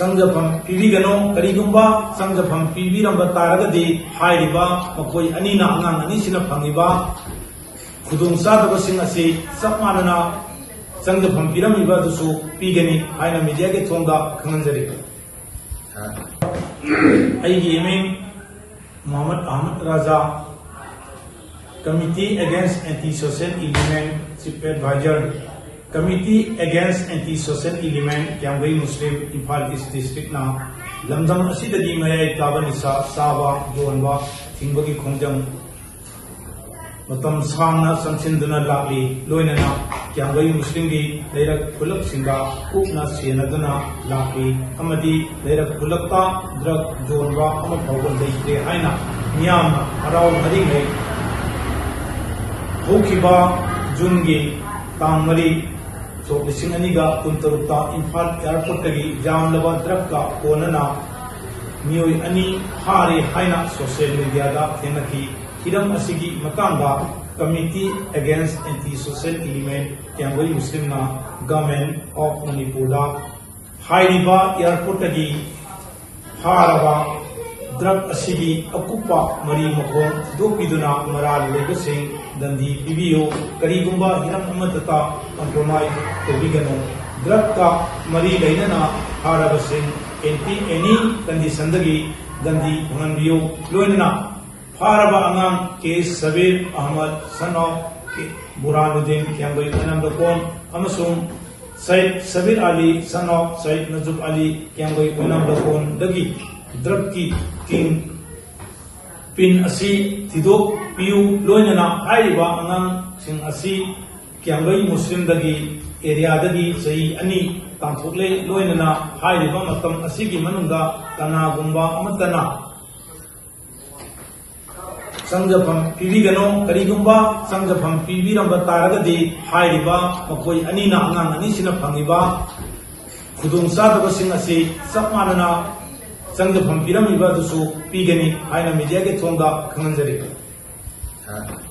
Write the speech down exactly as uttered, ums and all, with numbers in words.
ꯆꯪꯖꯐꯝ ꯄꯤꯕꯤꯒꯅꯨ꯫ ꯀꯔꯤꯒꯨꯝꯕ ꯆꯪꯖꯐꯝ ꯄꯤꯕꯤꯔꯝꯕ ꯇꯥꯔꯒꯗꯤ, ꯍꯥꯏꯔꯤꯕ ꯃꯈꯣꯏ ꯑꯅꯤꯅ, ꯑꯉꯥꯡ ꯑꯅꯤꯁꯤꯅ ꯐꯪꯉꯤꯕ ꯈꯨꯗꯣꯡꯆꯥꯗꯕꯁꯤꯡ ꯑꯁꯤ ꯆꯞ ꯃꯥꯟꯅꯅ ꯆꯪꯖꯐꯝ ꯄꯤꯔꯝꯃꯤꯕ ꯑꯗꯨꯁꯨ ꯄꯤꯒꯅꯤ ꯍꯥꯏꯅ ꯃꯤꯗꯤꯌꯥꯒꯤ ꯊꯣꯡꯗ ꯈꯪꯍꯟꯖꯔꯤ꯫ ꯑꯩꯒꯤ ꯏꯃꯤꯡ ꯃꯣꯍꯝꯃꯗ ꯑꯍꯃꯗ ꯔꯥꯖꯥ, Committee Against Anti Social Element, Chief Advisor, Committee Against Anti Social Element, ꯀ꯭ꯌꯥꯝꯒꯩ ꯃꯨꯁꯂꯤꯝ, ꯏꯝꯐꯥꯜ ꯏꯁ ꯗꯤꯁꯇ꯭ꯔꯤꯛꯅ ꯂꯝꯗꯝ ꯑꯁꯤꯗꯒꯤ ꯃꯌꯥꯏ ꯀꯥꯕ ꯅꯤꯁꯥ ꯆꯥꯕ, ꯌꯣꯟꯕ, ꯊꯤꯡꯕꯒꯤ ꯈꯣꯡꯖꯪ ꯃꯇꯝ ꯁꯥꯡꯅ ꯆꯪꯁꯤꯟꯗꯨꯅ ꯂꯥꯛꯂꯤ꯫ ꯂꯣꯏꯅꯅ ꯀ꯭ꯌꯥꯝꯒꯩ ꯃꯨꯁꯂꯤꯝꯒꯤ ꯂꯩꯔꯛ ꯈꯨꯜꯂꯛꯁꯤꯡꯗ ꯀꯨꯞꯅ ꯁꯦꯟꯅꯗꯨꯅ ꯂꯥꯛꯂꯤ ꯑꯃꯗꯤ ꯂꯩꯔꯛ ꯈꯨꯜꯂꯛꯇ ꯗ꯭ꯔꯒ ꯌꯣꯟꯕ ꯑꯃ ꯐꯥꯎꯕ ꯂꯩꯇ꯭ꯔꯦ ꯍꯥꯏꯅ ꯃꯤꯌꯥꯝꯅ ꯍꯔꯥꯎꯅꯔꯤꯉꯩ, ꯍꯧꯈꯤꯕ ꯖꯨꯟꯒꯤ ꯇꯥꯡ ꯃꯔꯤ, ꯁꯣꯛ ꯂꯤꯁꯤꯡ ꯑꯅꯤꯒ ꯀꯨꯟꯇꯔꯨꯛꯇ ꯏꯝꯐꯥꯜ ꯑꯦꯌꯥꯔꯄꯣꯔꯠꯇꯒꯤ ꯌꯥꯝꯂꯕ ꯗ꯭ꯔꯒꯀ ꯀꯣꯟꯅꯅ ꯃꯤꯑꯣꯏ ꯑꯅꯤ ꯐꯥꯔꯦ ꯍꯥꯏꯅ ꯁꯣꯁꯤꯌꯦꯜ ꯃꯤꯗꯤꯌꯥꯗ ꯊꯦꯡꯅꯈꯤ꯫ ꯍꯤꯔꯝ ꯑꯁꯤꯒꯤ ꯃꯇꯥꯡꯗ Committee Against Anti Social Element, ꯀ꯭ꯌꯥꯝꯒꯩ ꯃꯨꯁꯂꯤꯝꯅ Government of ꯃꯅꯤꯄꯨꯔꯗ ꯍꯥꯏꯔꯤꯕ ꯑꯦꯌꯥꯔꯄꯣꯔꯠꯇꯒꯤ ꯐꯥꯔꯕ ꯗ꯭ꯔꯒ ꯑꯁꯤꯒꯤ ꯑꯀꯨꯞꯄ ꯃꯔꯤ ꯃꯈꯣꯡ ꯊꯤꯗꯣꯛꯄꯤꯗꯨꯅ ꯃꯔꯥꯜ ꯂꯩꯕꯁꯤꯡ ꯗꯟꯗꯤ ꯄꯤꯕꯤꯌꯨ꯫ ꯀꯔꯤꯒꯨꯝꯕ ꯍꯤꯔꯝ ꯑꯃꯠꯇꯇ ꯀꯝꯄ꯭ꯔꯣꯃꯥꯏꯖ ꯇꯧꯕꯤꯒꯅꯨ꯫ ꯗ꯭ꯔꯒꯀ ꯃꯔꯤ ꯂꯩꯅꯅ ꯐꯥꯔꯕꯁꯤꯡ ꯑꯦꯟꯇꯤ ꯑꯦꯅꯤ ꯀꯟꯗꯤꯁꯟꯗꯒꯤ ꯗꯟꯗꯤ ꯐꯪꯍꯟꯕꯤꯌꯨ꯫ ꯂꯣꯏꯅꯅ ꯐꯥꯔꯕ ꯑꯉꯥꯡ ꯀꯦ ꯁꯕꯤꯔ ꯑꯍꯃꯗ, son of ꯀꯦ ꯕꯨꯔꯍꯥꯅꯨꯗꯤꯟ, ꯀ꯭ꯌꯥꯝꯒꯩ ꯑꯣꯏꯅꯥꯝ ꯂꯀꯣꯟ, ꯑꯃꯁꯨꯡ ꯁꯌꯤꯗ ꯁꯕꯤꯔ ꯑꯂꯤ, son of ꯁꯌꯤꯗ ꯅꯖꯨꯕ ꯑꯂꯤ, ꯀ꯭ꯌꯥꯝꯒꯩ ꯑꯣꯏꯅꯥꯝ ꯂꯀꯣꯟꯗꯒꯤ ꯗ꯭ꯔꯒꯀꯤ ꯀꯤꯡ ꯄꯤꯟ ꯑꯁꯤ ꯊꯤꯗꯣꯛꯄꯤꯌꯨ꯫ ꯂꯣꯏꯅꯅ ꯍꯥꯏꯔꯤꯕ ꯑꯉꯥꯡꯁꯤꯡ ꯑꯁꯤ ꯀ꯭ꯌꯥꯝꯒꯩ ꯃꯨꯁꯂꯤꯝꯗꯒꯤ ꯑꯦꯔꯤꯌꯥꯗꯒꯤ ꯆꯍꯤ ꯑꯅꯤ ꯇꯥꯟꯊꯣꯛꯂꯦ꯫ ꯂꯣꯏꯅꯅ ꯍꯥꯏꯔꯤꯕ ꯃꯇꯝ ꯑꯁꯤꯒꯤ ꯃꯅꯨꯡꯗ ꯀꯅꯥꯒꯨꯝꯕ ꯑꯃꯠꯇꯅ ꯆꯪꯖꯐꯝ ꯄꯤꯕꯤꯒꯅꯨ꯫ ꯀꯔꯤꯒꯨꯝꯕ ꯆꯪꯖꯐꯝ ꯄꯤꯕꯤꯔꯝꯕ ꯇꯥꯔꯒꯗꯤ, ꯍꯥꯏꯔꯤꯕ ꯃꯈꯣꯏ ꯑꯅꯤꯅ, ꯑꯉꯥꯡ ꯑꯅꯤꯁꯤꯅ ꯐꯪꯉꯤꯕ ꯈꯨꯗꯣꯡꯆꯥꯗꯕꯁꯤꯡ ꯑꯁꯤ ꯆꯞ ꯃꯥꯟꯅꯅ ꯆꯪꯖꯐꯝ ꯄꯤꯔꯝꯃꯤꯕ ꯑꯗꯨꯁꯨ ꯄꯤꯒꯅꯤ ꯍꯥꯏꯅ ꯃꯤꯗꯤꯌꯥꯒꯤ ꯊꯣꯡꯗ ꯈꯪꯍꯟꯖꯔꯤ꯫